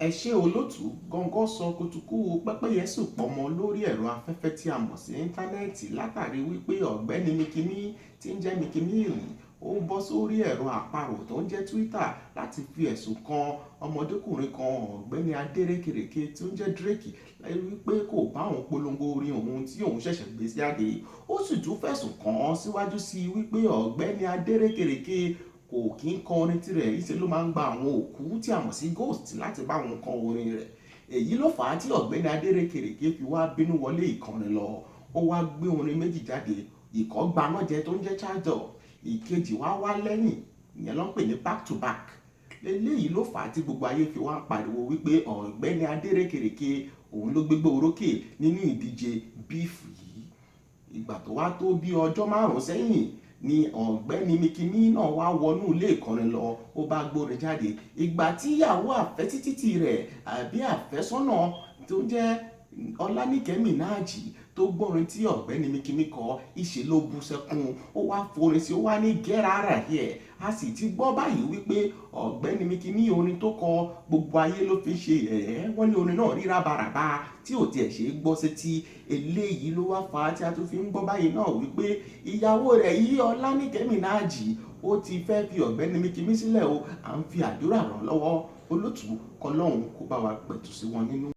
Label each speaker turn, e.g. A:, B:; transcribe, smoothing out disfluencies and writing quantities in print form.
A: Ẹ ṣé olótùú. Gọ́ngọ́ sọ kutukú pẹ́pẹ́yẹ sì pọnmọ lórí ẹ̀rọ afẹ́fẹ́ tí a mọ̀ sí íńtánẹ́ẹ̀tì látàrí wípé ọ̀gbẹ́ni Meek tí ń jẹ́ Meek Mill, ó bọ́ sórí ẹ̀rọ àparò tó ń jẹ́ Twitter láti fi ẹ̀sùn kan ọmọdékùnrin kan, ọ̀gbẹ́ni Adérékèrèké tí ó ń jẹ́ Drake, wípé kò bá òun polongo orin òun tí òun ṣẹ̀ṣẹ̀ gbé jáde. Ó sì tún fẹ̀sùn kàn án síwájú sí i wípé ọ̀gbẹ́ni Adérékèrèké kò kí ń kọ orin tirẹ̀, ìṣe ló máa ń gba àwọn òkú tí a mọ̀ sí ghost láti bá òun kọ orin rẹ̀. Èyí ló fà á tí ọ̀gbẹ́ni Adérékèrèké fi wá bínú wọlé ìkànnì lọ. Ó wá gbé orin méjì jáde: ìkọ́ gbanájẹ tó ń jẹ́ Charge Up, ìkejì wá wá lẹ́yìn, ìyẹn ló ń pè ní Back to Back. Eléyìí ló fà á tí gbogbo ayé fi wá ń pariwo wípé ọ̀gbẹ́ni Adérékèrèké òun ló gbégbá orókè nínú ìdíje beef yìí. Ìgbà tó wá tó bí ọjọ́ 5 sẹ́yìn ni ọ̀gbẹ́ni Meek náà wá wọnú ilé ìkọrin lọ, ó bá gbórin jáde. Ìgbà tí ìyàwó àfẹ́títítì rẹ̀ àbí àfẹ́sọ́nà tó jẹ́ Ọláníkẹ́ Minaj tó gbọ́rin tí ọ̀gbẹ́ni Meek kọ, ìṣe ló bú sẹ́kún. Ó wá forin sí, ó wá ní, "Get out of here." A sì ti gbọ́ báyìí wípé ọ̀gbẹ́ni Meek, orin tó kọ, gbogbo ayé ló fi ṣe ẹ̀ẹ́. Wọ́n ní orin náà rí rábaràba tí ò tiẹ̀ ṣe é gbọ́ sétí. Eléyìí ló wá fà á tí a tún fi ń gbọ́ báyìí náà wípé ìyàwó rẹ̀ yìí, Ọláníkẹ́ Minaj, ó ti fẹ́ fi ọ̀gbẹ́ni Meek sílẹ̀ o. À ń fi àdúrà ràn lọ́wọ́, olótùú, kọlọ́hún kó bá wa pẹ̀tù sí wọn nínú.